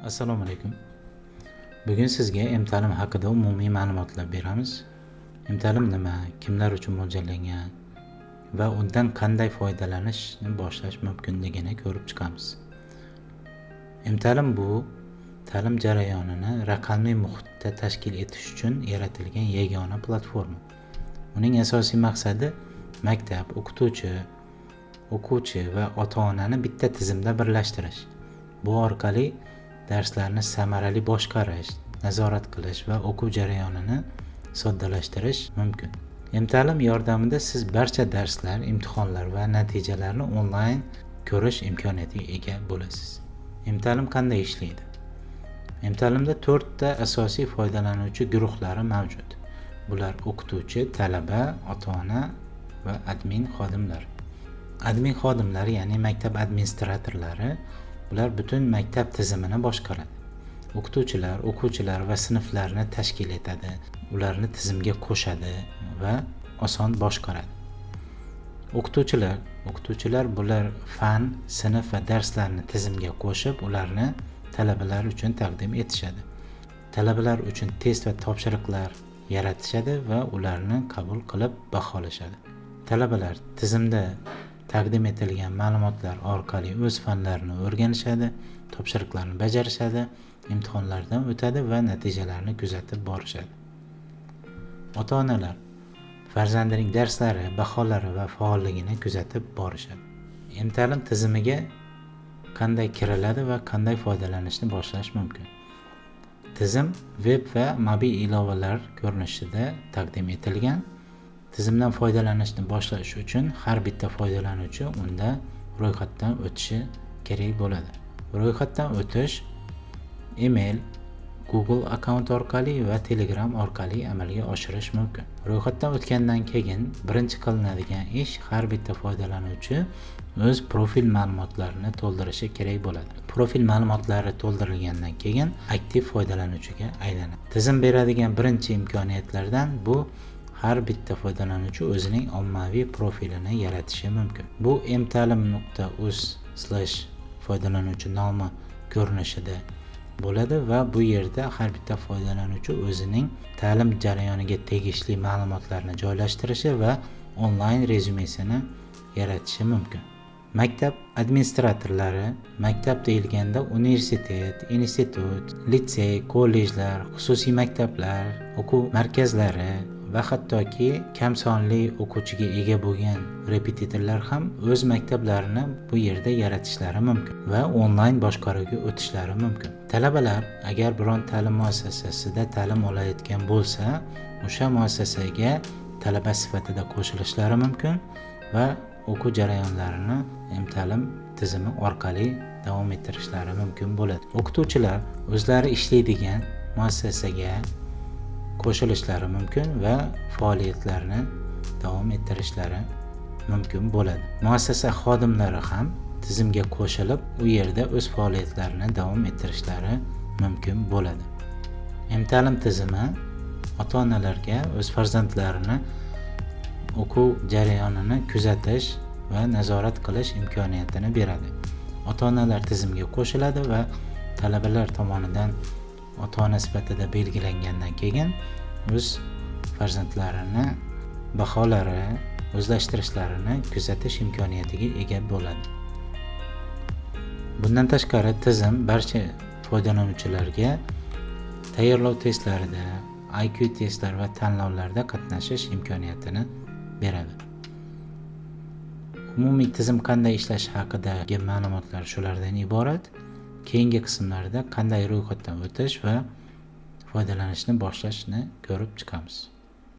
Assalomu alaykum. Bugun sizga mTa'lim haqida umumiy ma'lumotlar beramiz. mTa'lim nima, kimlar uchun mo'ljallangan va undan qanday foydalanishni boshlash mumkinligini ko'rib chiqamiz. mTa'lim bu ta'lim jarayonini raqamli muhitda tashkil etish uchun yaratilgan yagona platforma. Uning asosiy maqsadi maktab, o'qituvchi, o'quvchi va ota-onani bitta tizimda birlashtirish. Bu orqali darslarni samarali boshqarish, nazorat qilish va o'quv jarayonini soddalashtirish mumkin. mTa'lim yordamida siz barcha darslar, imtihonlar va natijalarni onlayn ko'rish imkoniyatiga ega bo'lasiz. mTa'lim qanday ishlaydi? mTa'limda to'rtta asosiy foydalanuvchi guruhlari mavjud. Bular o'qituvchi, talaba, ota-ona va admin xodimlar. Admin xodimlari, ya'ni maktab administratorlari, ular butun maktab tizimini boshqaradi. O'qituvchilar, o'quvchilar va sinflarni tashkil etadi, ularni tizimga qo'shadi va oson boshqaradi. O'qituvchilar bular fan, sinf va darslarni tizimga qo'shib, ularni talabalar uchun taqdim etishadi. Talabalar uchun test va topshiriqlar yaratishadi va ularni qabul qilib baholashadi. Talabalar tizimda taqdim etilgan ma'lumotlar orqali o'z fanlarini o'rganishadi, topshiriqlarni bajarishadi, imtihonlardan o'tadi va natijalarni kuzatib borishadi. Ota-onalar farzandining darslari, baholari va faolligini kuzatib borishadi. mTa'lim tizimiga qanday kiriladi va qanday foydalanishni boshlash mumkin? Tizim veb va mobil ilovalar ko'rinishida taqdim etilgan. Tizimdan foydalanishni boshlash uchun har bitta foydalanuvchi unda ro'yxatdan o'tishi kerak bo'ladi. Ro'yxatdan o'tish email, Google akkaunt orqali va Telegram orqali amalga oshirish mumkin. Ro'yxatdan o'tgandan keyin birinchi qilinadigan ish, har bitta foydalanuvchi o'z profil ma'lumotlarini to'ldirishi kerak bo'ladi. Profil ma'lumotlari to'ldirilgandan keyin aktiv foydalanuvchiga aylanadi. Tizim beradigan birinchi imkoniyatlardan bu har bitta foydalanuvchi o'zining ommaviy profilini yaratishi mumkin. Bu mtalim.uz/foydalanuvchi nomi ko'rinishida bo'ladi va bu yerda har bitta foydalanuvchi o'zining ta'lim jarayoniga tegishli ma'lumotlarni joylashtirishi va onlayn rezyumesini yaratishi mumkin. Maktab administratorlari, maktab deyilganda universitet, institut, litsey, kollejlar, xususiy maktablar, o'quv markazlari va hattoki kam sonli o'quvchiga ega bo'lgan repetitorlar ham o'z maktablarini bu yerda yaratishlari mumkin va onlayn boshqaruvga o'tishlari mumkin. Talabalar agar biron ta'lim muassasasida ta'lim olayotgan bo'lsa, o'sha muassasaga talaba sifatida qo'shilishlari mumkin va o'quv jarayonlarini mTa'lim tizimi orqali davom ettirishlari mumkin bo'ladi. O'qituvchilar o'zlari ishlaydigan muassasaga qo'shilishlari mumkin va faoliyatlarini davom ettirishlari mumkin bo'ladi. Muassasa xodimlari ham tizimga qo'shilib, u yerda o'z faoliyatlarini davom ettirishlari mumkin bo'ladi. mTa'lim tizimi ota-onalarga o'z farzandlarini o'quv jarayonini kuzatish va nazorat qilish imkoniyatini beradi. Ota-onalar tizimga qo'shiladi va talabalar tomonidan ota-ona sifatida belgilangandan keyin o'z farzandlarini baholari, o'zlashtirishlarini kuzatish imkoniyatiga ega bo'ladi. Bundan tashqari, tizim barcha foydalanuvchilarga tayyorlov testlarida, IQ testlar va tanlovlarda qatnashish imkoniyatini beradi. Umumiy tizim qanday ishlashi haqidagi ma'lumotlar shulardan iborat. Keyingi qismlarda qanday ro'yxatdan o'tish va foydalanishni boshlashni ko'rib chiqamiz.